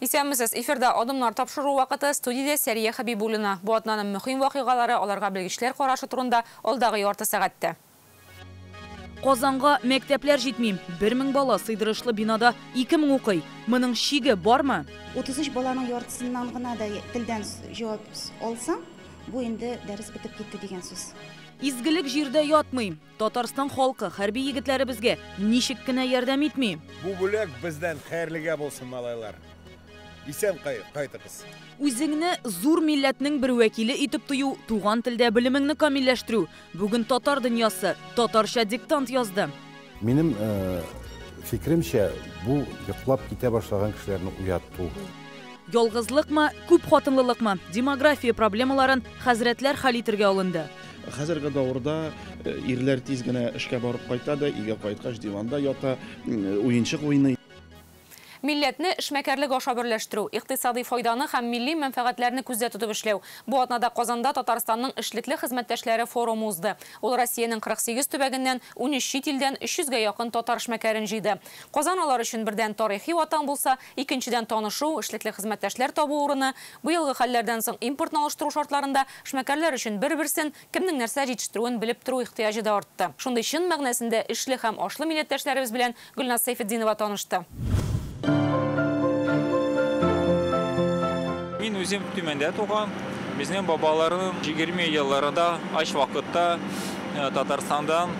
Исәнмесез, эфирда Адымнар тапшыру вакыты, студиядә Сәрия Хәбибуллина. Бу атнаның мөһим вакыйгалары, аларга белгечләр карашы турында алдагы ярты сәгатьтә. Казанга мәктәпләр җитми. 1000 бала сыйдырышлы бинада 2000 укый. Моның шиге бармы? 33 баланың яртысыннан гына да телдән җавап алсаң, бу инде дәрес бетеп китте дигән сүз. Изгелек җирдә ятмый. Татарстан халкы хәрби егетләребезгә ничек кенә ярдәм итми. Бу бүләк бездән хәерлегә булсын, малайлар. Исән кайтыгыз. Үзеңне зур милләтнең бер вәкиле итеп тою, туган телдә белемеңне камилләштерү. Бүген татар дөньясы татарча диктант язды. Минем фикеремчә, бу йоклап китә башлаган кешеләрне уяту. Ялгызлыкмы, күп хатынлылыкмы? Демография проблемаларын хәзрәтләр хәл итергә алынды. Хәзерге дәвердә ирләр тиз генә эшкә барып кайта да, өйгә кайткач диванда ята, уенчык уйный. Милләтне эшмәкәрлек аша берләштерү, икътисади файданы һәм милли мәнфәгатьләрне күздә тотып эшләү. Бу атнада Казанда Татарстанның эшлекле хезмәттәшләре форумы узды. Ул Россиянең 48 төбәгеннән 13 чит илдән 300гә якын татар эшмәкәрен җыйды. Казан алар өчен бердән тарихи ватан булса, икенчедән танышу, эшлекле хезмәттәшләр табу урыны. Быелгы хәлләрдән соң импортны алыштыру шартларында эшмәкәрләр өчен бер-берсен кемнең нәрсә җитештерүен белеп тору ихтыяҗы да артты. Шундый чын мәгънәсендә эшле һәм ашлы милләттәшләребез белән Гөлназ Сәйфетдинова танышты. Мин үзем Төмәндә туган. Безнең бабаларның 20 елларында ач вакытта Татарстандан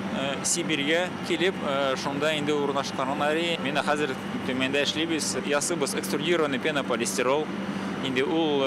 Сибиргә килеп, шунда инде урнашканнар. Мин хәзер Төмәндә эшлибез. Ясыйбыз экструдированный пенополистирол. Инде ул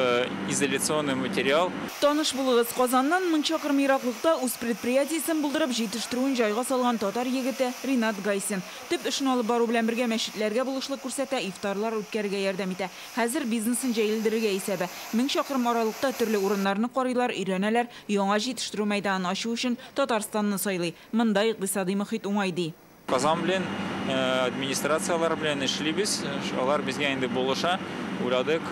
изоляционный материал. Таныш булыгыз, Казаннан 1000 чакрым ераклыкта үз предприятиесен булдырып җитештерүен җайга салган татар егете Ринат Гайсин. Төп эшен алып бару белән бергә мәчетләргә булышлык күрсәтә, ифтарлар үткәрергә ярдәм итә. Хәзер бизнесын җәелдерергә исәбе. 1000 чакрым аралыкта төрле урыннарны карыйлар, өйрәнәләр, яңа җитештерү мәйданын ачу өчен Татарстанны сайлый. Монда икътисади мохит уңай ди. Казан белән администрациялар белән эшлибез, алар безгә инде булыша. Уйладык,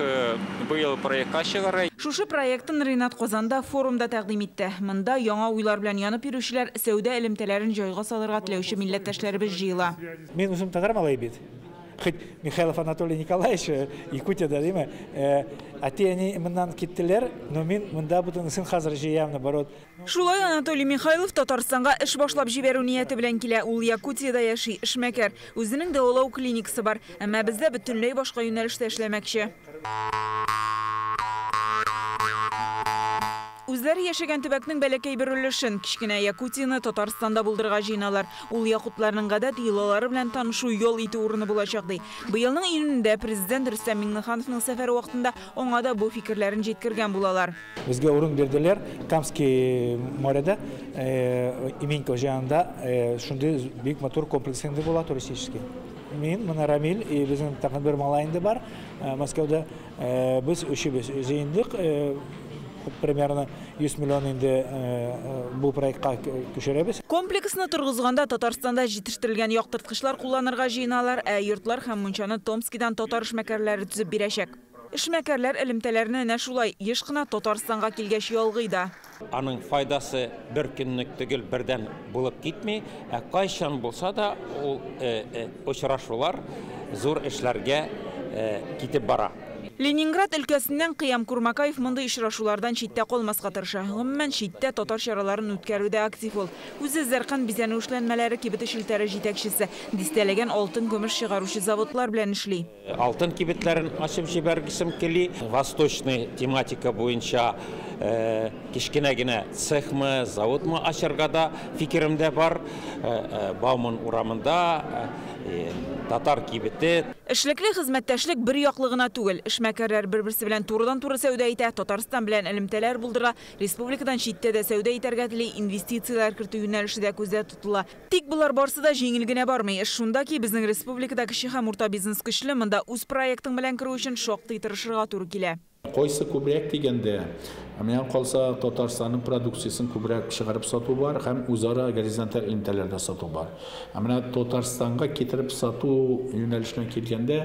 быел проектка чыгарга. Шушы проектын Ринат Казанда форумда тәкъдим итте. Монда яңа уйлар белән янып йөрүчеләр, сәүдә элемтәләрен җайга салырга теләүче милләттәшләребез җыела. Мин үзем татар малай бит. Хоть Михайлов Анатолий Николаевич, Якутияда, димме, әти-әни моннан киттеләр, но мин монда бөтенесен хәзер җыям, наоборот. Шулай Анатолий Михайлов Татарстанга эш башлап җибәрү нияте белән килә. Ул Якутиядә яши, эшмәкәр. Үзенең дәвалау клиникасы бар. Әмма бездә бөтенләй башка юнәлештә эшләмәкче. Үзләре яшәгән төбәкнең бәләкәй бер өлешен, кечкенә Якутияне Татарстанда булдырырга җыеналар. Ул якутларның гадәт йолалары белән танышу, ял итү урыны булачак ди. Быелның июнендә президент Рөстәм Миңнехановның сәфәре вакытында аңа да бу фикерләрен җиткергән булалар. Безгә урын бирделәр Камский моряда, Именьково җанында шундый бик матур комплекс инде була туристический. Мин, менә Рамиль, и безнең тагын бер малай инде бар, Мәскәүдә. Без өчебез җыендык, примерно 100 миллион инде бу проектка күчерәбез. Комплексны торгызганда Татарстанда җитештерелгән яктырткычлар кулланырга җыеналар, ә йортлар һәм мунчаны Томскидан татар эшмәкәрләре төзеп бирәчәк. Эшмәкәрләр элемтәләрне әнә шулай еш кына Татарстанга килгәч ялгый да. Аның файдасы бер көнлек түгел, бердән булып китми, ә кайчан булса да ул очрашулар зур эшләргә китеп бара. Ленинград өлкәсеннән Кыям Курмакаев мондый очрашулардан читтә калмаска тырыша. Гомумән, читтә татар чараларын үткәрүдә актив ул. Үзе Зәркан бизәнү эшләнмәләре кибете челтәре җитәкчесе, дистәләгән алтын-көмеш чыгаручы заводлар белән эшли. Алтын кибетләрен ачып җибәргесем кили. Восточный тематика буенча кечкенә генә цехмы, заводмы ачарга да фикеремдә бар. Бауман урамында татар кибете. Эшлекле хезмәттәшлек бер яклы гына түгел. Эшмәкәрләр бер-берсе белән турыдан-туры сәүдә итә, Татарстан белән элемтәләр булдыра, республикадан читтә дә сәүдә итәргә тели, инвестицияләр кертү юнәлеше дә күздә тотыла. Тик болар барсы да җиңел генә бармый. Эш шунда ки, безнең республикада кече һәм урта бизнес көчле, монда үз проектың белән керү өчен шактый тырышырга туры килә. Кайсы күбрәк дигәндә, миңа калса Татарстанның продукциясен күбрәк чыгарып сату бар һәм үзара горизонталь элемтәләрдә сату бар. Ә менә Татарстанга китереп сату юнәлешенә килгәндә,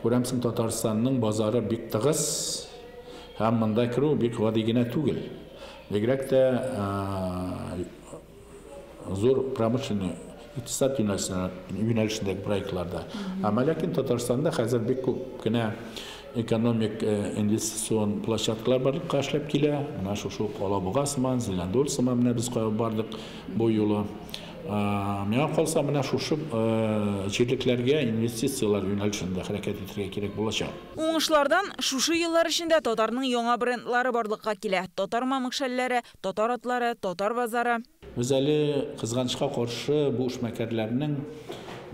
күрәмсең, Татарстанның базары бик тыгыз һәм монда керү бик гади генә түгел. Бигрәк тә зур промышленный икътисад юнәлешендәге проектларда. Әмма ләкин Татарстанда хәзер бик күп кенә Экономик инвестицион площадкалар барлыкка эшләп килә. Менә шушы ук Алабуга сыман, Зеленодоль сыман менә без кая бардык бу юлы. Миңа калса, менә шушы җирлекләргә инвестицияләр юнәлешендә хәрәкәт итәргә кирәк булачак. Уңышлардан шушы еллар эчендә татарның яңа брендлары барлыкка килә. Татар мамык шәлләре, татар атлары, татар базары. Без әле кызганычка каршы бу эшмәкәрләрнең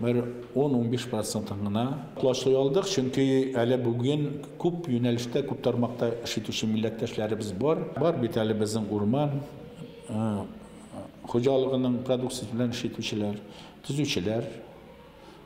бер 10-15 процентын гына колачлый алдык, чөнки әле бүген күп юнәлештә, күп тармакта эш итүче милләттәшләребез бар. Бар бит әле безнең урман хуҗалыгының продукциясе белән эш итүчеләр, төзүчеләр,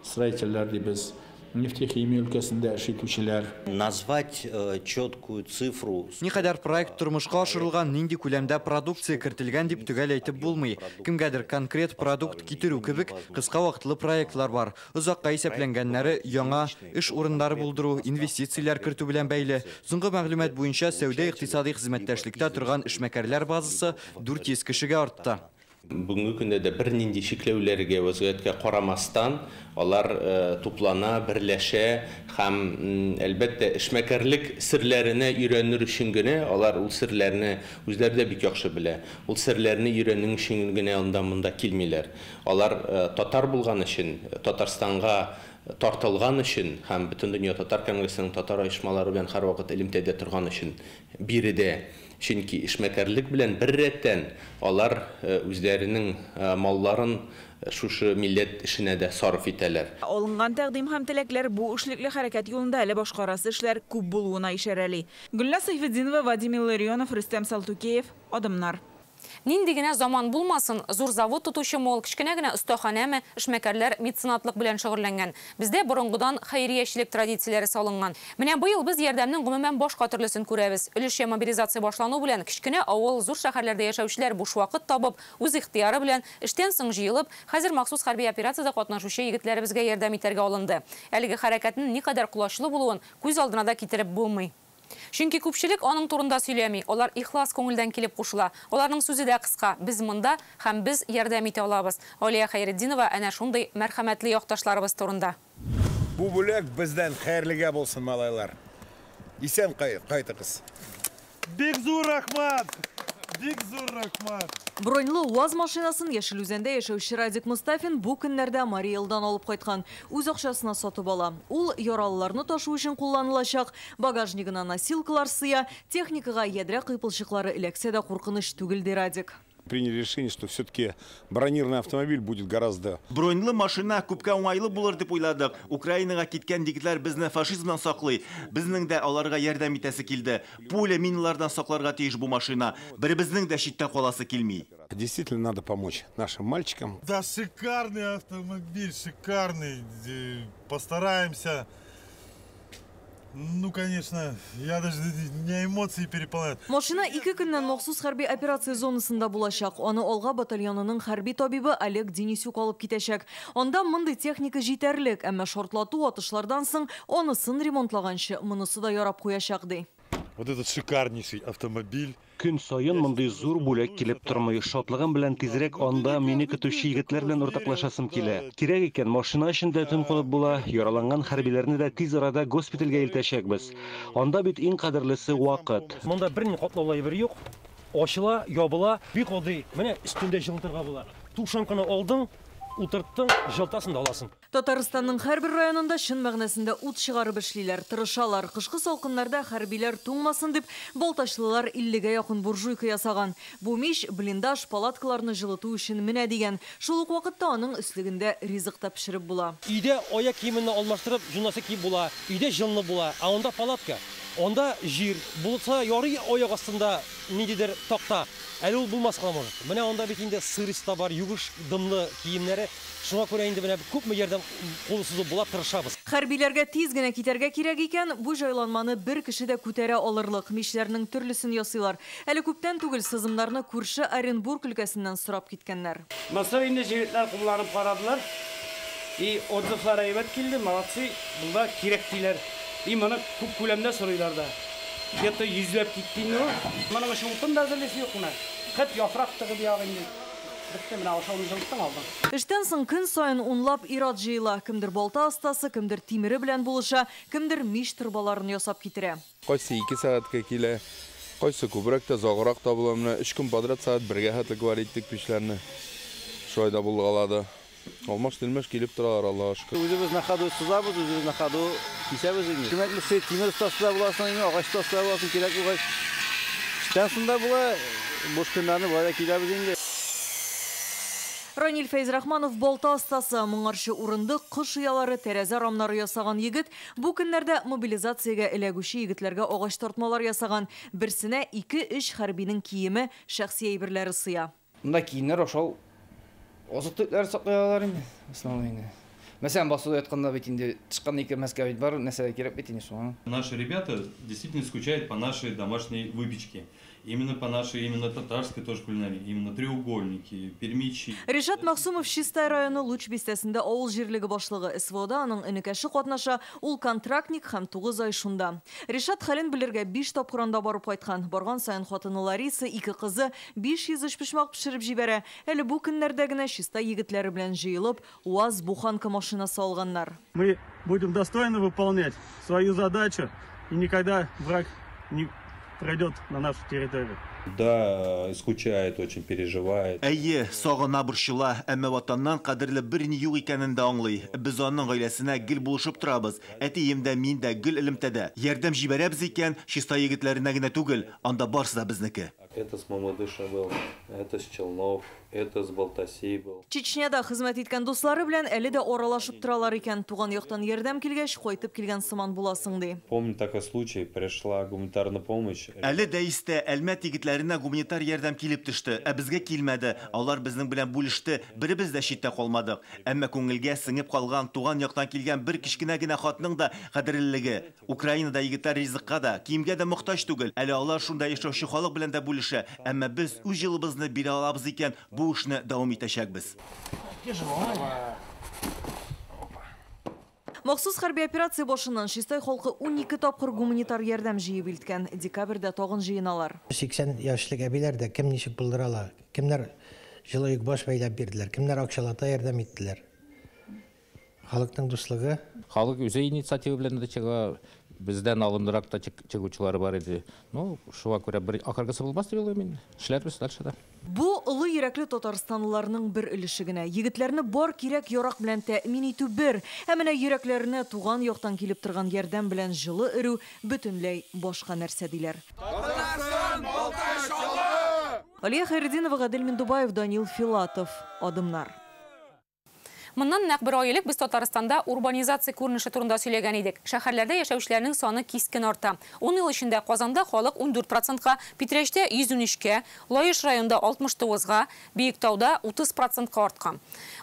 строительләр дибез, нефтехимия өлкәсендә эш итүчеләр. Назвать четкую цифру. Никадәр проект тормышка ашырылган, нинди күләмдә продукция кертелгән дип төгәл әйтеп булмый. Кемгәдер конкрет продукт китерү кебек кыска вакытлы проектлар бар. Озакка исәпләнгәннәре яңа эш урыннары булдыру, инвестицияләр кертү белән бәйле. Соңгы мәгълүмат буенча сәүдә-икътисади хезмәттәшлектә торган эшмәкәрләр базасы 400 кешегә артты. Бүгенге көндә дә бернинди чикләүләргә, вазгыятькә карамастан, алар туплана, берләшә һәм, әлбәттә, эшмәкәрлек серләренә өйрәнер өчен генә, алар ул серләрне үзләре дә бик яхшы белә. Ул серләрне өйрәнү өчен генә анда монда килмиләр. Алар татар булган өчен, Татарстанга тартылган өчен һәм Бөтендөнья татар конгрессының татар оешмалары белән һәрвакыт элемтәдә торган өчен биредә. Чөнки эшмәкәрлек белән бер рәттән алар үзләренең малларын шушы милләт эшенә дә сарыф итәләр. Алынган тәкъдим һәм теләкләр бу эшлекле хәрәкәт юлында әле башкарасы эшләр күп булуына ишарәли. Гөлназ Сайфетдинова, Вадим Илларионов, Рөстәм Салтукеев, Адымнар. Нинди генә заман булмасын, зур завод тотучы мол, кечкенә генә остаханәме, эшмәкәрләр меценатлык белән шөгыльләнгән. Бездә борынгыдан хәйриячелек традицияләре салынган. Менә быел без ярдәмнең гомумән башка төрлесен күрәбез. Өлешчә мобилизация башлану белән кечкенә авыл, зур шәһәрләрдә яшәүчеләр буш вакыт табып, үз ихтыяры белән эштән соң җыелып, хәзер махсус хәрби операциядә катнашучы егетләребезгә ярдәм итәргә алынды. Әлеге хәрәкәтнең никадәр колачлы булуын күз алдына да китереп булмый. Чөнки күпчелек аның турында сөйләми, алар ихлас күңелдән килеп кушыла. Аларның сүзе дә кыска: без монда һәм без ярдәм итә алабыз. Алия Хәйретдинова әнә шундый мәрхәмәтле якташларыбыз турында. Бу бүләк бездән хәерлегә булсын, малайлар. Исән кайтыгыз. Бик зур рәхмәт! Бик зур рәхмәт! Броньлы УАЗ машинасын Яшел Үзәндә яшәүче Радик Мустафин бу көннәрдә Марий Элдан алып кайткан. Үз акчасына сатып ала. Ул яралыларны ташу өчен кулланылачак. Багажнигына носилкалар сыя, техникага ядрә кыйпылчыклары эләксә дә куркыныч түгел, ди Радик. Приняли решение, что все-таки бронированный автомобиль будет гораздо... Броньлы машина күпкә уңайлы булыр дип уйладык. Украинага киткән егетләр безне фашизмнан саклый. Безнең дә аларга ярдәм итәсе килде. Пуля миналардан сакларга тиеш бу машина. Беребезнең дә читтә каласы килми. Действительно надо помочь нашим мальчикам. Да, шикарный автомобиль, шикарный. Постараемся. Ну, конечно, я даже, меня эмоции переполняют. Машина 2 көннән махсус хәрби операция зонасында булачак. Аны Алга батальонының хәрби табибы Олег Денисюк алып китәчәк. Анда мондый техника җитәрлек, әмма шартлату атышлардан соң анысын ремонтлаганчы монысы да ярап куячак, ди. Вот этот шикарнейший автомобиль. Көн саен мондый зур бүләк килеп тормый. Шатлыгым белән тизрәк анда мине көтүче егетләр белән уртаклашасым килә. Кирәк икән, машина эчендә төн кунып була, яраланган хәрбиләрне дә тиз арада госпитальгә илтәчәкбез. Анда бит иң кадерлесе вакыт. Монда бернинди катлаулы әйбер юк. Ачыла, ябыла, бик гади. Менә өстендә җылытырга була. Тушенканы алдың, утырттың, җылытасың да аласың. Татарстанның һәрбер районында чын мәгънәсендә ут чыгарып эшлиләр, тырышалар. Кышкы салкыннарда хәрбиләр туңмасын дип, балтачлылар 50-гә якын буржуйка ясаган. Бу мич, блиндаж, палаткаларны җылыту өчен менә дигән. Шул ук вакытта аның өслегендә ризык та пешереп була. Өйдә аяк киеменне алмаштырып, җылынасы киеп була, өйдә җылынып була, ә анда палатка. Анда җир булса ярый, аяк астында ниндидер такта. Әле ул булмаска может. Менә анда бит инде сырысть та бар, югыш дымлы киемнәре. Шуңа күрә инде менә күпме ярдәм кулы сузып була, тырышабыз. Хәрбиләргә тиз генә китәргә кирәк икән, бу җайланманы бер кеше дә күтәрә алырлык. Мишләрнең төрлесен ясыйлар. Әле күптән түгел сызымнарны күрше Оренбург өлкәсеннән сорап киткәннәр. Масыр инде җегетләр кулланып карадылар. И отзывлар әйбәт килде, молодцы, бунда кирәк диләр. И моны күп күләмдә сорыйлар да. Где-то йөзләп китте инде ул. Моның өчен утын да әзерлисе юк менә. Хәт яфрак тыгып ягы инде. Бетте, менә ашауны җылыттың алдың. Эштән соң көн саен унлап ир-ат җыела. Кемдер балта остасы, кемдер тимере белән булыша, кемдер мич торбаларын ясап китерә. Кайсы 2 сәгатькә килә, кайсы күбрәк тә, озаграк та була. Менә 3 көн подряд сәгать 1-гә хәтлек бар иттек мичләрне. Шулай да булгалады. Алмаш-тилмәш килеп торалар, Аллага шөкер. Үзебез на ходу сызабыз, үзебез на ходу кисәбез инде. Кем тимер остасы да буласың инде, агач остасы да буласың, кирәк булгач. Эштән соң да була, буш көннәрне болай да киләбез инде. Раниль Фәйзрахманов балта остасы, моңарчы урындык, кош оялары, тәрәзә рамнары ясаган егет бу көннәрдә мобилизациягә эләгүче егетләргә агач тартмалар ясаган. Берсенә 2-3 хәрбинең киеме, шәхси әйберләре сыя. Монда киемнәр, ашау, азык-төлекләр саклый алалар инде, основной инде. Мәсәлән, басуда ятканда бит инде тычкан икермәскә бит бар нәрсә кирәк бит инде шуңа. Наши ребята действительно скучают по нашей домашней выпечке. Именно по нашей, именно татарской тоже кулинарии, именно треугольники, пермичи. Ришат Максумов Чистай районы Луч бистәсендә авыл җирлеге башлыгы. СВОда аның энекәше катнаша, ул контрактник һәм 9 ай шунда. Ришат хәлен белергә 5 тапкыр анда барып кайткан. Барган саен хатыны Лариса, 2 кызы 500 өчпочмак пешереп җибәрә. Әле бу көннәрдә генә Чистай егетләре белән җыелып, УАЗ буханка машинасы алганнар. Мы будем достойно выполнять свою задачу, и никогда враг не пройдет на нашу территорию. Да, скучает, очень переживает. Әйе, сагына, борчыла, әмма ватаннан кадерле бер ни юк икәнен дә аңлый. Без аның гаиләсенә гел булышып торабыз. Әтием дә, мин дә гел элемтәдә. Ярдәм җибәрәбез икән, Чистай егетләренә генә түгел, анда барысы да безнеке. Это с Мамадыша был, это с Челнов, это с Балтасей был. Чечняда хезмәт иткән дуслары белән әле дә аралашып торалар икән. Туган яктан ярдәм килгәч, кайтып килгән сыман буласың ди. Помню такой случай, пришла гуманитарная помощь. Әле дә истә, Әлмәт егетләренә гуманитар ярдәм килеп төште, ә безгә килмәде. Алар безнең белән бүлеште, беребез дә читтә калмадык. Әмма күңелгә сеңеп калган туган яктан килгән бер кечкенә генә хатның да кадерлелеге. Украинада егетләр ризыкка да, киемгә дә мохтаҗ түгел. Әле алар шунда яшәүче халык белән дә бүлешә. Әмма без үз җылыбызны бирә алабыз икән, бу эшне дәвам итәчәкбез. Махсус хәрби операция башыннан Чистай халкы 12 тапкыр гуманитар ярдәм җыеп илткән. Декабрьдә тагын җыеналар. 80 яшьлек әбиләр дә кем ничек булдыра ала, кемнәр җылы йөк баш бәйләп бирделәр, кемнәр акчалата ярдәм иттеләр. Халыкның дуслыгы. Халык үзе инициатива белән дә чыга, бездән алымнырак та чыгучылар бар иде. Ну, шуңа күрә бер ахыргысы булмас дип уйлыйм мин. Эшләрбез дальше да. Бу олы йөрәкле татарстанлыларның бер өлеше генә. Егетләрне бар кирәк ярак белән тәэмин итү бер. Ә менә йөрәкләренә туган яктан килеп торган ярдәм белән җылы өрү бөтенләй башка нәрсә диләр. Татарстан, Балтач, Чаллы! Алия Хайретдинова, Гадел Миндубаев, Данил Филатов. Адымнар. Моннан нәкъ бер ай элек без Татарстанда урбанизация күренеше турында сөйләгән идек. Шәһәрләрдә яшәүчеләрнең саны кискен арта. 10 ел эчендә Казанда халык 14%-ка, Питрәчтә 113-кә, Лаеш районында 69-га, Биектауда 30%-ка арткан.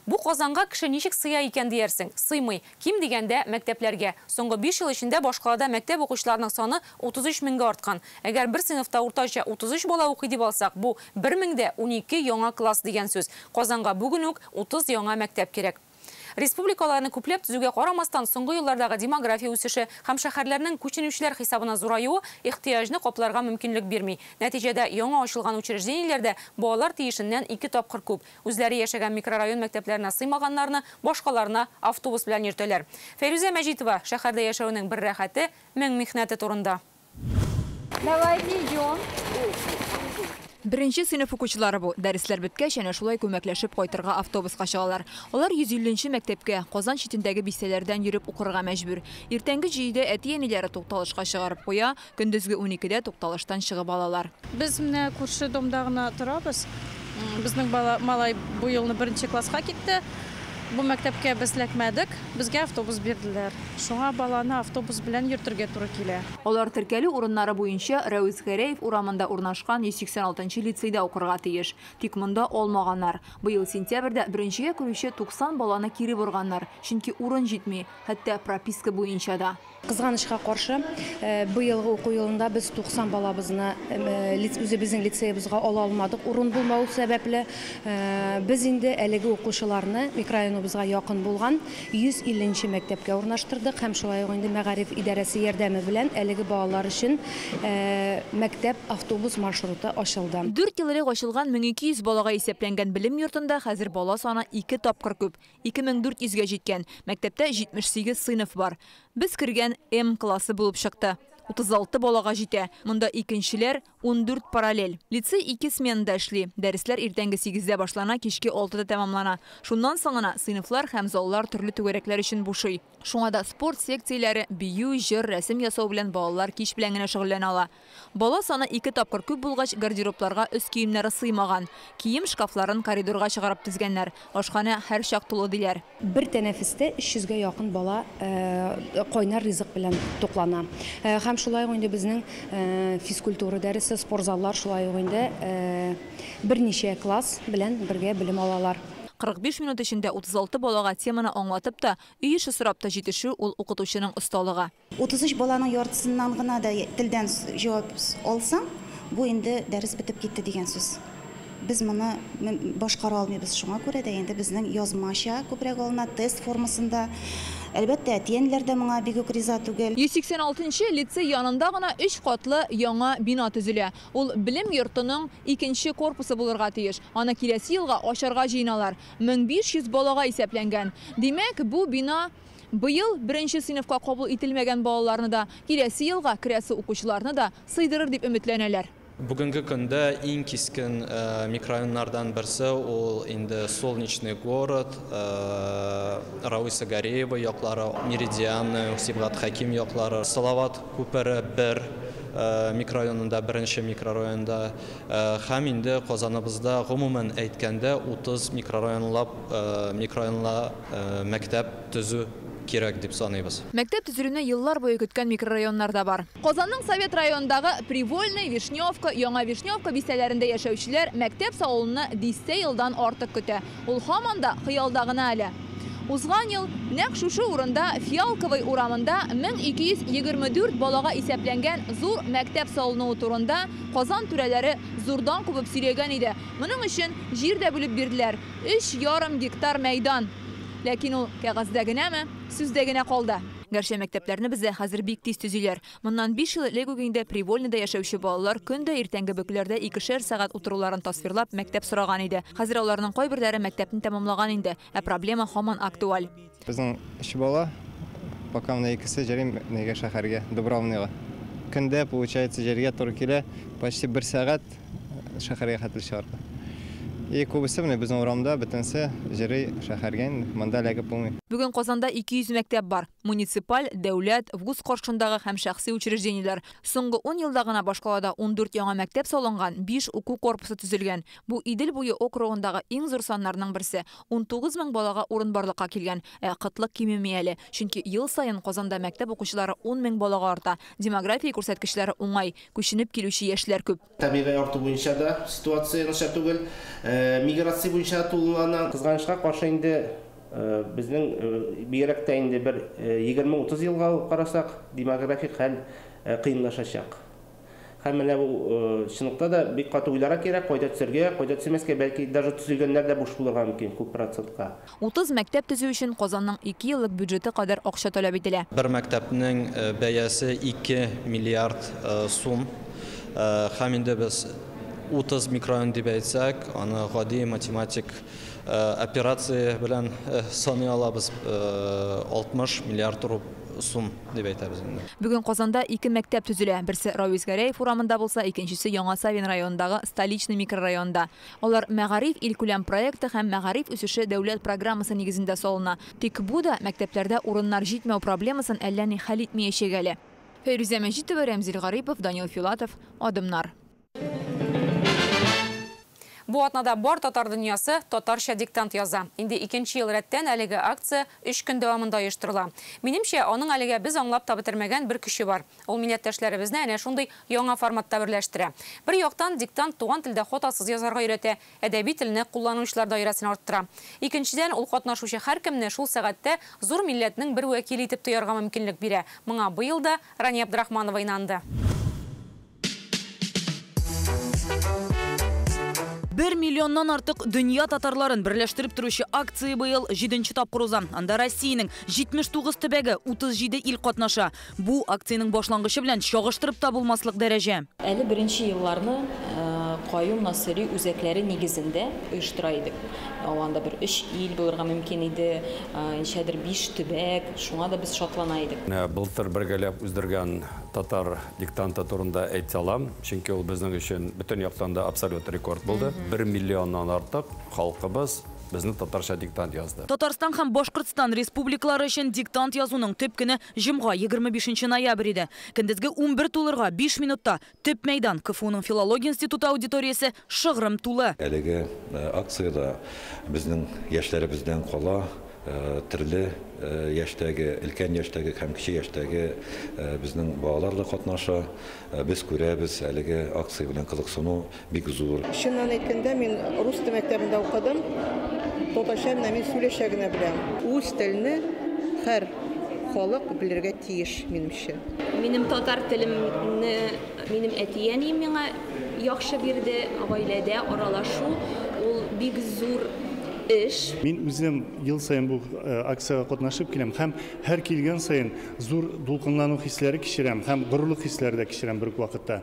Бу Казанга кеше ничек сыя икән диярсең? Сыймый. Ким дигәндә мәктәпләргә. Соңгы 5 ел эчендә башкалада мәктәп укучыларының саны 33 меңгә арткан. Әгәр бер сыйныфта уртача 33 бала укый дип алсак, бу 1012 яңа класс дигән сүз. Казанга бүген үк 30 яңа мәктәп кирәк. Республикаларны күпләп төзүгә карамастан, соңгы еллардагы демография үсеше һәм шәһәрләрнең күченүчеләр хисабына зураюы ихтыяҗны капларга мөмкинлек бирми. Нәтиҗәдә яңа ачылган учреждениеләрдә балалар тиешеннән 2 тапкыр күп. Үзләре яшәгән микрорайон мәктәпләренә сыймаганнарны башкаларына автобус белән йөртәләр. Фәйрүзә Мәҗитова шәһәрдә яшәүнең бер рәхәте, мең михнәте турында. Давайте идем. Беренче сыйныф укучылары бу. Дәресләр беткәч, әнә шулай күмәкләшеп кайтырга автобуска чыгалар. Алар 150нче мәктәпкә, Казан читендәге бистәләрдән йөреп укырга мәҗбүр. Иртәнге 7-дә әти-әниләре тукталышка чыгарып куя, көндезге 12-дә тукталыштан чыгып алалар. Без менә күрше домда гына торабыз. Безнең бала малай бу елны беренче класска китте. Бу мәктәпкә без эләкмәдек, безгә автобус бирделәр. Шуңа баланы автобус белән йөртергә туры килә. Алар теркәлү урыннары буенча Рәүз Гәрәев урамында урнашкан 186нчы лицейда укырга тиеш. Тик монда алмаганнар. Быел сентябрьдә беренчегә керүче 90 баланы кире борганнар, чөнки урын җитми, хәтта прописка буенча да. Кызганычка каршы, быелгы уку елында без 90 балабызны үзебезнең лицеебызга ала алмадык, урын булмау сәбәпле. Без инде әлеге укучыларны микрорайоныбызга якын булган 150 мәктәпкә урнаштырдык һәм шулай ук инде мәгариф идарәсе ярдәме белән әлеге балалар өчен мәктәп автобус маршруты ачылды. 4 ел элек ачылган 1200 балага исәпләнгән белем йортында хәзер бала саны 2 тапкыр күп, 2400гә җиткән. Мәктәптә 78 сыйныф бар. Без кергән М классы булып чыкты. 36 балага җитә. Монда икенчеләр 14 параллель. Лицей 2 сменада эшли. Дәресләр иртәнге 8-дә башлана, кичке 6-да тәмамлана. Шуннан соң гына сыйныфлар һәм заллар төрле түгәрәкләр өчен бушый. Шуңа да спорт секцияләре, бию, җыр, рәсем ясау белән балалар кич белән генә шөгыльләнә ала. Бала саны 2 тапкыр күп булгач, гардеробларга өс киемнәре сыймаган. Кием шкафларын коридорга чыгарып тезгәннәр. Ашханә һәр чак тулы диләр. Бер тәнәфестә 300гә якын бала кайнар ризык белән туклана. Һәм шулай ук инде безнең физкультура дәресе, спорт заллар шулай ук инде берничә класс белән бергә белем алалар. 45 минут эчендә 36 балага теманы аңлатып та, өй эше сорап та җитешү ул укытучының осталыгы. 33 баланың яртысыннан гына да телдән җавап алсаң, бу инде дәрес бетеп китте дигән сүз. Без моны башкара алмыйбыз, шуңа күрә дә инде безнең язмача күбрәк алына, тест формасында. Әлбәттә, әти-әниләр дә моңа бик үк риза түгел. 186 лицей янында гына 3 катлы яңа бина төзелә. Ул белем йортының икенче корпусы булырга тиеш. Аны киләсе елга ачарга җыеналар. 1500 балага исәпләнгән. Димәк, бу бина быел беренче сыйныфка кабул ителмәгән балаларны да, киләсе елга керәсе укучыларны да сыйдырыр дип өметләнәләр. Бүгенге көндә иң кискен микрорайоннардан берсе ул инде Солнечный город, Рауиса Гареева яклары, Меридиан, Сибгат Хәким яклары, Салават күпере 1 микрорайонында, беренче микрорайонда һәм инде Казаныбызда гомумән әйткәндә 30 микрорайонлап микрорайонла мәктәп төзү кирәк дип саныйбыз. Мәктәп төзелүне еллар буе көткән микрорайоннар да бар. Казанның Совет районындагы Привольный, Вишневка, Яңа Вишневка бистәләрендә яшәүчеләр мәктәп салынуны дистә елдан артык көтә. Ул һаман да хыялда гына әле. Узган ел нәкъ шушы урында Фиалковый урамында 1224 балага исәпләнгән зур мәктәп салынуы турында Казан түрәләре зурдан кубып сөйләгән иде. Моның өчен җир дә бүлеп бирделәр. 3,5 гектар мәйдан. Ләкин ул кәгазьдә генәме, сүздә генә калды. Гәрчә мәктәпләрне бездә хәзер бик тиз төзиләр. Моннан 5 ел элек үк инде Привольныйда яшәүче балалар көн дә иртәнге бөкеләрдә 2-шәр сәгать утыруларын тасвирлап мәктәп сораган иде. Хәзер аларның кайберләре мәктәпне тәмамлаган инде, ә проблема һаман актуаль. Безнең 3 бала, пока менә икесе җөрим нигә шәһәргә, Дубравныйга. Көндә, получается, җөргә туры килә, почти 1 сәгать шәһәргә хәтле чыгарга. И күбесе менә безнең урамда бөтенесе җөри шәһәргә, монда эләгеп булмый. Бүген Казанда 200 мәктәп бар. Муниципаль, дәүләт, вуз каршындагы һәм шәхси учреждениеләр. Соңгы 10 елда гына башкалада 14 яңа мәктәп салынган, 5 уку корпусы төзелгән. Бу Идел буе округындагы иң зур саннарның берсе. 19 мең балага урын барлыкка килгән. Ә кытлык кимеми әле. Чөнки ел саен Казанда мәктәп укучылары 10 мең балага арта. Демография күрсәткечләре уңай, күченеп килүче яшьләр күп. Табигый арту буенча да ситуация начар түгел. Миграция буенча тулылана. Кызганычка каршы инде безнең бигрәк тә инде бер 20-30 елга карасак, демографик хәл кыенлашачак. Һәм менә бу чынлыкта да бик каты уйларга кирәк, кайда төзергә, кайда төземәскә, бәлки даже төзелгәннәр дә буш булырга мөмкин күп процентка. 30 мәктәп төзү өчен Казанның 2 еллык бюджеты кадәр акча таләп ителә. Бер мәктәпнең бәясе 2 миллиард сум. Һәм инде без 30 микрорайон дип әйтсәк, аны гади математик операция белән саный алабыз, 60 миллиард сум дип әйтәбез инде. Бүген Казанда 2 мәктәп төзелә. Берсе Равис Гәрәев урамында булса, икенчесе Яңа Савин районындагы Столичный микрорайонында. Алар Мәгариф илкүләм проекты һәм Мәгариф үсеше дәүләт программасы нигезендә салына. Тик бу да мәктәпләрдә урыннар җитмәү проблемасын әллә ни хәл итмәячәк әле. Фәйрүзә Мәҗитова, Рәмзил Гарипов, Данил Филатов, Адымнар. Бу атнада бар татар дөньясы татарча диктант яза. Инде икенче ел рәттән әлеге акция 3 көн дәвамында оештырыла. Минемчә, аның әлегә без аңлап та бетермәгән бер көче бар. Ул милләттәшләребезне әнә шундый яңа форматта берләштерә. Бер яктан, диктант туган телдә хатасыз язарга өйрәтә, әдәби телне кулланучылар даирәсен арттыра. Икенчедән, ул катнашучы һәркемне шул сәгатьтә зур милләтнең бер вәкиле итеп тоярга мөмкинлек бирә. Моңа быел да Рания Абдрахманова инанды. 1 миллионнан артык дөнья татарларын берләштереп торучы акция быел 7нче тапкыр уза. Анда Россиянең 79 төбәге, 37 ил катнаша. Бу акциянең башлангычы белән чагыштырып та булмаслык дәрәҗә. Әле беренче елларны Каюм Насыйри үзәкләре нигезендә оештыра идек. Анда бер 3 ил булырга мөмкин иде, ничәдер 5 төбәк, шуңа да без шатлана идек. Былтыр бергәләп уздырган татар диктанты турында әйтә алам, чөнки ул безнең өчен бөтен яктан да абсолют рекорд булды. 1 миллионнан артык халкыбыз безнең татарча диктант язды. Татарстан һәм Башкортстан республикалары өчен диктант язуның төп көне җомга, 25 ноябрь иде. Көндезге 11 тулырга 5 минутта төп мәйдан КФУның филология институты аудиториясе шыгрым тулы. Әлеге акциядә безнең яшьләребездән кала төрле яшьтәге, өлкән яшьтәге һәм кече яшьтәге безнең балалар да катнаша. Без күрәбез, әлеге акция белән кызыксыну бик зур. Чыннан әйткәндә, мин рус теле мәктәбендә укыдым. Татарча менә мин сөйләшә генә беләм. Үз телне һәр халык белергә тиеш, минемчә. Минем татар телемне минем әти-әнием миңа яхшы бирде. Гаиләдә аралашу ул бик зур эш. Мин үзем ел саен бу акциягә катнашып киләм һәм һәр килгән саен зур дулкынлану хисләре кичерәм һәм горурлык хисләре дә кичерәм бер үк вакытта.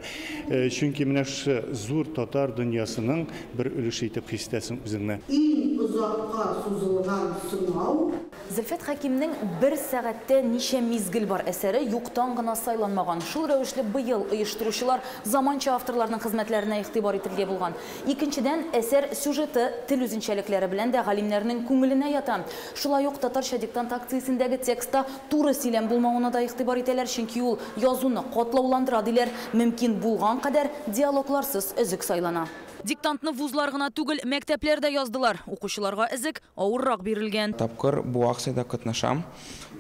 Чөнки менә шушы зур татар дөньясының бер өлеше итеп хис итәсең үзеңне. Иң озакка сузылган сынау. Зөлфәт Хәкимнең бер сәгатьтә ничә мизгел бар әсәре юктан гына сайланмаган. Шул рәвешле быел оештыручылар заманча авторларның хезмәтләренә игътибар итәргә булган. Икенчедән, әсәр сюжеты тел үзенчәлекләре белән дә галимнәрнең күңеленә ята. Шулай ук татарча диктант акциясендәге текстта туры сөйләм булмавына да игътибар итәләр, чөнки ул язуны катлауландыра диләр. Мөмкин булган кадәр диалогларсыз өзек сайлана. Диктантны вузлар гына түгел, мәктәпләр дә яздылар. Укучыларга эзек авыррак бирелгән. Тапкыр бу акциядә катнашам.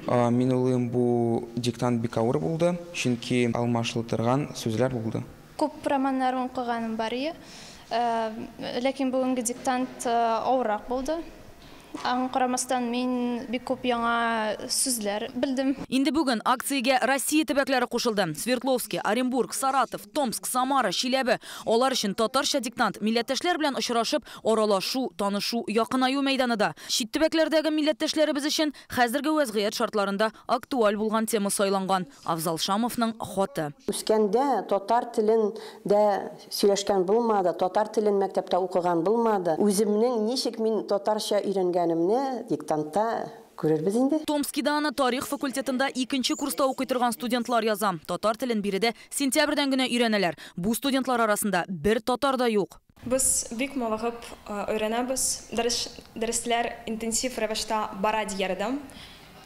Мин уйлыйм, бу диктант бик авыр булды, чөнки алмашлы торган сүзләр булды. Күп романнар укыганым бар иде. Ләкин бүгенге диктант авыррак булды. Аңа карамастан мин бик күп яңа сүзләр белдем. Инде бүген акциягә Россия төбәкләре кушылды. Свердловский, Оренбург, Саратов, Томск, Самара, Чиләбе. Алар өчен татарча диктант милләттәшләр белән очрашып, аралашу, танышу, якынаю мәйданы да. Чит төбәкләрдәге милләттәшләребез өчен хәзерге вәзгыять шартларында актуаль булган тема сайланган. Афзал Шамовның хаты. Үскәндә татар телен дә сөйләшкән булмады, татар телен мәктәптә укыган булмады. Үземнең ничек мин татарча өйрәнгән диктантта күрербез инде. Томскида аны тарих факультетында икенче курста укый торган студентлар яза. Татар телен биредә сентябрьдән генә өйрәнәләр. Бу студентлар арасында бер татар да юк. Без бик мавыгып өйрәнәбез. Дәресләр интенсив рәвештә бара дияр идем.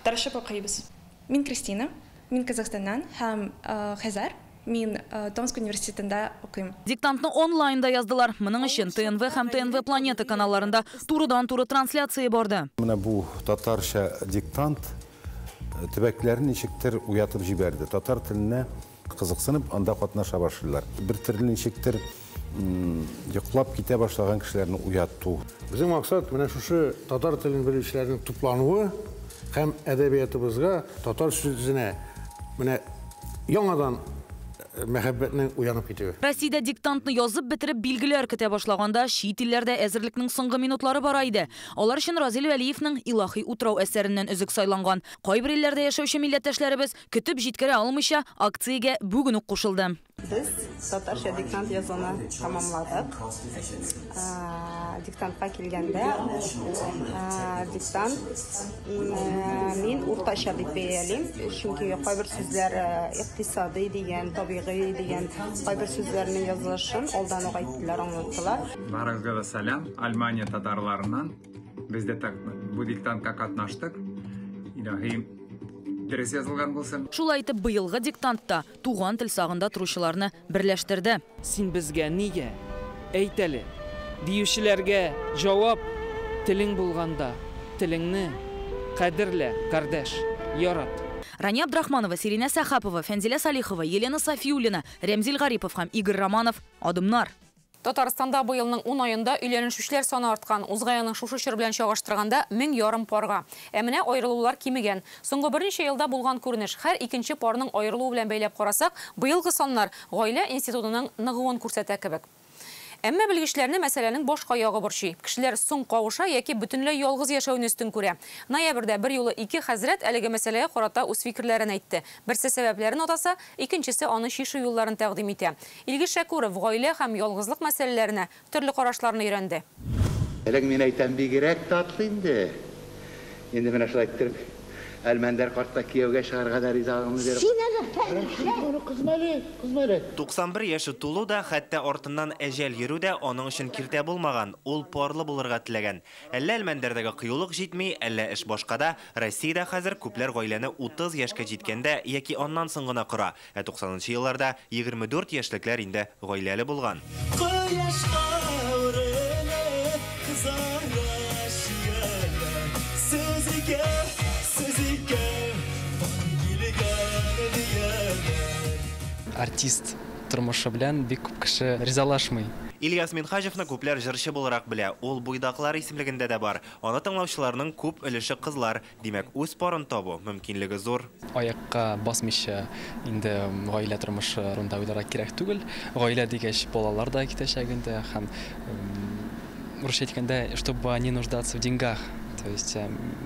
Тырышып укыйбыз. Мин Кристина, мин Казахстаннан һәм Хәзәр. Мин Томск университетында укыйм. Диктантны онлайнда яздылар. Моның өчен ТНВ һәм ТНВ Планета каналларында турыдан-туры трансляция барды. Менә бу татарча диктант төбәкләрне ничектер уятып җибәрде. Татар теленә кызыксынып анда катнаша башлыйлар. Бер төрле ничектер йоклап китә башлаган кешеләрне уяту. Безнең максат менә шушы татар телен белүчеләрнең туплануы һәм әдәбиятыбызга, татар сүзенә менә яңадан мәхәббәтнең уянып китүе. Россиядә диктантны язып бетереп билгеләр көтә башлаганда чит илләрдә әзерлекнең соңгы минутлары бара иде. Алар өчен Разил Вәлиевнең Илаһи утрау әсәреннән өзек сайланган. Кайбер илләрдә яшәүче милләттәшләребез көтеп җиткерә алмыйча акциягә бүген үк кушылды. Без татарча диктант язуны тамамладык. Диктантка килгәндә, диктант мин уртача дип бәялим, чөнки кайбер сүзләр икътисади дигән, табигый дигән кайбер сүзләрнең язылышын алдан ук әйттеләр, аңлаттылар. Барыгызга да сәлам, Алмания татарларыннан. Без дә бу диктантка катнаштык. Илаһи дөрес язылган булсын. Шулай итеп, быелгы диктантта туган тел сагында торучыларны берләштерде. Син безгә нигә? Әйт әле. Диючеләргә җавап, телең булганда, телеңне кадерлә, кардәш, ярат. Рания Абдрахманова, Сиринә Сәхапова, Фәнзилә Салихова, Елена Сафиуллина, Рәмзил Гарипов һәм Игорь Романов. Адымнар. Татарстанда быелның 10 аенда өйләнешүчеләр саны арткан. Узган елның шушы чор белән чагыштырганда 1500 парга. Ә менә аерылулар кимегән. Соңгы берничә елда булган күренеш һәр икенче парның аерылуы белән бәйләп карасак, быелгы саннар гаилә институтының ныгуын күрсәтә кебек. Әмма белгечләрне мәсьәләнең башка ягы борчый. Кешеләр соң кавыша яки бөтенләй ялгыз яшәүне өстен күрә. Ноябрьдә берьюлы ике хәзрәт әлеге мәсьәләгә карата үз фикерләрен әйтте. Берсе сәбәпләрен атаса, икенчесе аны чишү юлларын тәкъдим итә. Илгиз Шәкүров гаилә һәм ялгызлык мәсьәләләренә төрле карашларны өйрәнде. Элек мин әйтәм, бигрәк татлы инде. Инде менә шулай иттереп, Әлмәндәр картка кияүгә чыгарга да ризалыгымны биреп. Син әле фәрештә! Кызма әле, кызма әле. 91 яше тулу да, хәтта артыннан әҗәл йөрү дә аның өчен киртә булмаган, ул парлы булырга теләгән. Әллә Әлмәндәрдәге кыюлык җитми, әллә эш башкада, Россиядә хәзер күпләр гаиләне 30 яшькә җиткәндә яки аннан соң гына кора. Ә 90 нчы елларда 24 яшьлекләр инде гаиләле булган. Кояшка үрелеп кызара чияләр. Сез икән, сез икән, таң килгән дияләр. Артист тормышы белән бик күп кеше ризалашмый. Ильяс Минһаҗевны күпләр җырчы буларак белә. Ул буйдаклар исемлегендә дә бар. Аны тыңлаучыларның күп өлеше кызлар. Димәк, үз парын табу мөмкинлеге зур. Аякка басмыйча инде гаилә тормышы турында уйларга кирәк түгел. Гаилә дигәч, балалар да китәчәк инде һәм, русча әйткәндә, чтобы не нуждаться в деньгах. То есть,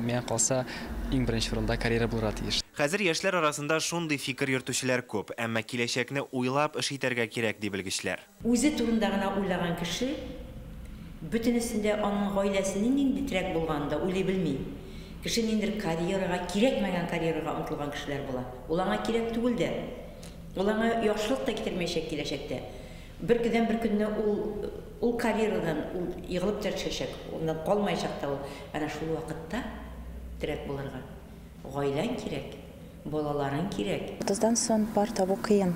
миңа калса, иң беренче урында карьера булырга тиеш. Хәзер яшьләр арасында шундый фикер йөртүчеләр күп, әмма киләчәкне уйлап эш итәргә кирәк, ди белгечләр. Үзе турында гына уйлаган кеше бөтенесендә аның гаиләсенең нинди терәк булганын да уйлый белми. Кеше ниндидер карьерага, кирәкмәгән карьерага омтылган кешеләр була. Ул аңа кирәк түгел дә. Ул аңа яхшылык та китермәячәк киләчәктә. Бер көдән бер көнне ул ул карьерадан ул егылып та төшәчәк, аннан калмаячак та ул. Әнә шул вакытта терәк булырга гаиләң кирәк, балаларың кирәк. Утыздан соң пар табу кыен,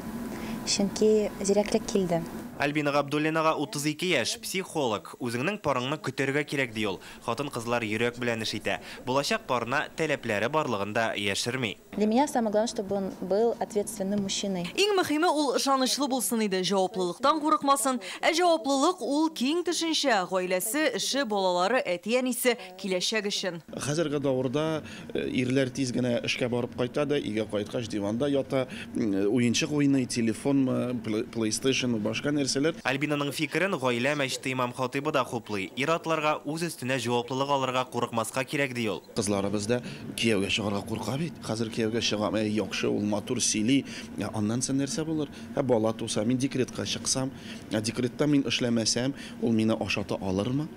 чөнки зирәклек килде. Альбина Габдуллинага 32 яшь, психолог. Үзеңнең парыңны көтәргә кирәк, ди ул. Хатын-кызлар йөрәк белән эш итә. Булачак парына таләпләре барлыгын да яшерми. Для меня самое главное, чтобы он был ответственным мужчиной. Иң мөһиме, ул ышанычлы булсын иде, җаваплылыктан курыкмасын. Ә җаваплылык ул киң төшенчә, гаиләсе, эше, балалары, әти-әнисе, киләчәк өчен. Хәзерге давырда ирләр тиз генә эшкә барып кайта да, өйгә кайткач диванда ята, уенчык уйный, телефонмы, PlayStation-мы, башка нәрсәләр. Альбинаның фикерен гаилә мәчете имам-хатыйбы да хуплый. Ир-атларга үз өстенә җаваплылык алырга курыкмаска кирәк, ди ул. Кызларыбыз да кияүгә чыгарга курка бит. Хәзер кияүгә чыгам, әй, яхшы, ул матур сөйли. Ә аннан соң нәрсә булыр? Ә бала туса, мин декретка чыксам, ә декретта мин эшләмәсәм, ул мине ашата алырмы?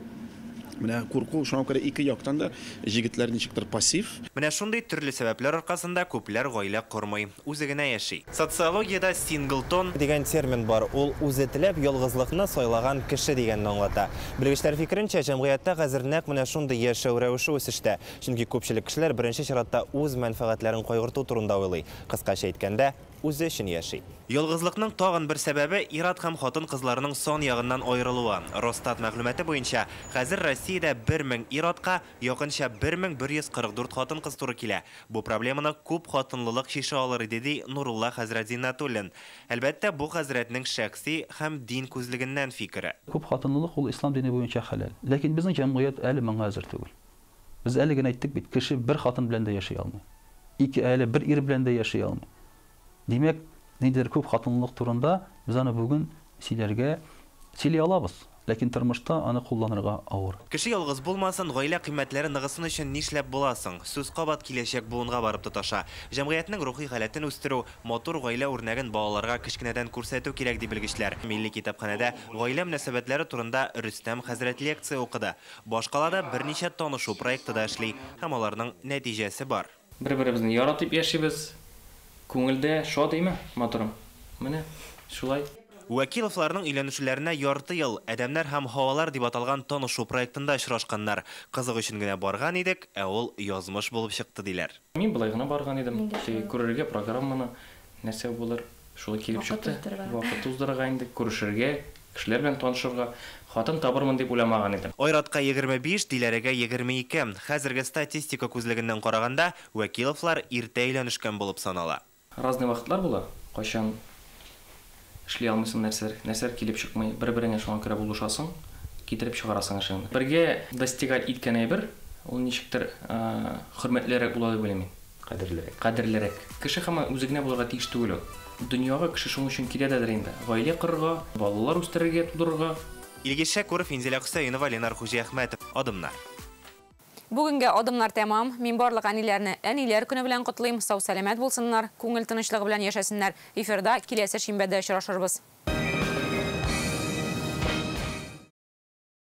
Менә курку, шуңа күрә ике яктан да җегетләр ничектер пассив. Менә шундый төрле сәбәпләр аркасында күпләр гаилә кормый, үзе генә яши. Социологиядә синглтон дигән термин бар. Ул үзе теләп ялгызлыкны сайлаган кеше дигәнне аңлата. Белгечләр фикеренчә, җәмгыятьтә хәзер нәкъ менә шундый яшәү рәвеше үсештә. Чөнки күпчелек кешеләр беренче чиратта үз мәнфәгатьләрен кайгырту турында уйлый. Кыскача әйткәндә, үзе өчен яши. Ялгызлыкның тагын бер сәбәбе ир-ат һәм хатын-кызларның сан ягыннан аерылуы. Росстат мәгълүматы буенча, хәзер Россиядә 1000 ир-атка якынча 1144 хатын-кыз туры килә. Бу проблеманы күп хатынлылык чишә алыр иде, ди Нурулла хәзрәт Зиннәтуллин. Әлбәттә, бу хәзрәтнең шәхси һәм дин күзлегеннән фикере. Күп хатынлылык ул ислам дине буенча хәләл. Ләкин безнең җәмгыять әле моңа әзер түгел. Без әле генә әйттек бит, кеше бер хатын белән дә яши алмый. Ике әле бер ир белән дә яши алмый. Димәк, ниндидер күп хатынлылык турында без аны бүген сөйләргә сөйли алабыз, ләкин тормышта аны кулланырга авыр. Кеше ялгыз булмасын, гаилә кыйммәтләре ныгысын өчен нишләп була соң? Сүз кабат киләчәк буынга барып тоташа. Җәмгыятьнең рухи халәтен үстерү, матур гаилә үрнәген балаларга кечкенәдән күрсәтү кирәк, ди белгечләр. Милли китапханәдә гаилә мөнәсәбәтләре турында Рөстәм хәзрәт лекция укыды. Башкалада берничә танышу проекты да эшли һәм аларның нәтиҗәсе бар. Бер-беребезне яратып яшибез. Күңелдә шат име, матурым? Менә шулай. Вәкиловларның өйләнешүләренә ярты ел Адәмнәр һәм һавалар дип аталган танышу проектында очрашканнар. Кызык өчен генә барган идек, ә ул язмыш булып чыкты, диләр. Мин болай гына барган идем. Теге күрергә программаны, нәрсә булыр, шулай килеп чыкты. Вакыт уздырырга инде, күрешергә, Кешеләр белән танышырга, хатын табырмын дип уйламаган идем. Айратка 25, Диләрәгә 22. Хәзерге статистика күзлегеннән караганда, Вәкиловлар иртә өйләнешкән булып санала. Разный вакытлар була, кайчан эшли алмыйсың нәрсәләр, нәрсәләр килеп чыкмый, бер-береңә шуңа күрә булышасың, китереп чыгарасың эшеңне. Бергә достигать иткән әйбер, ул ничектер хөрмәтлерәк була дип уйлыйм мин. Кадерлерәк. Кадерлерәк. Кеше һаман үзе генә булырга тиеш түгел ул. Дөньяга кеше шуның өчен килә дәдер инде. Гаилә корырга, балалар үстерергә, тудырырга. Илгиз Шәкүров, Инзилә Хөсәенова, Ленар Хуҗиәхмәтов. Адымнар. Бүгенгә адымнар тәмам. Мин барлык әниләрне Әниләр көне белән котлыйм. Сау-сәламәт булсыннар, күңел тынычлыгы белән яшәсеннәр. Эфирда киләсе шимбәдә очрашырбыз.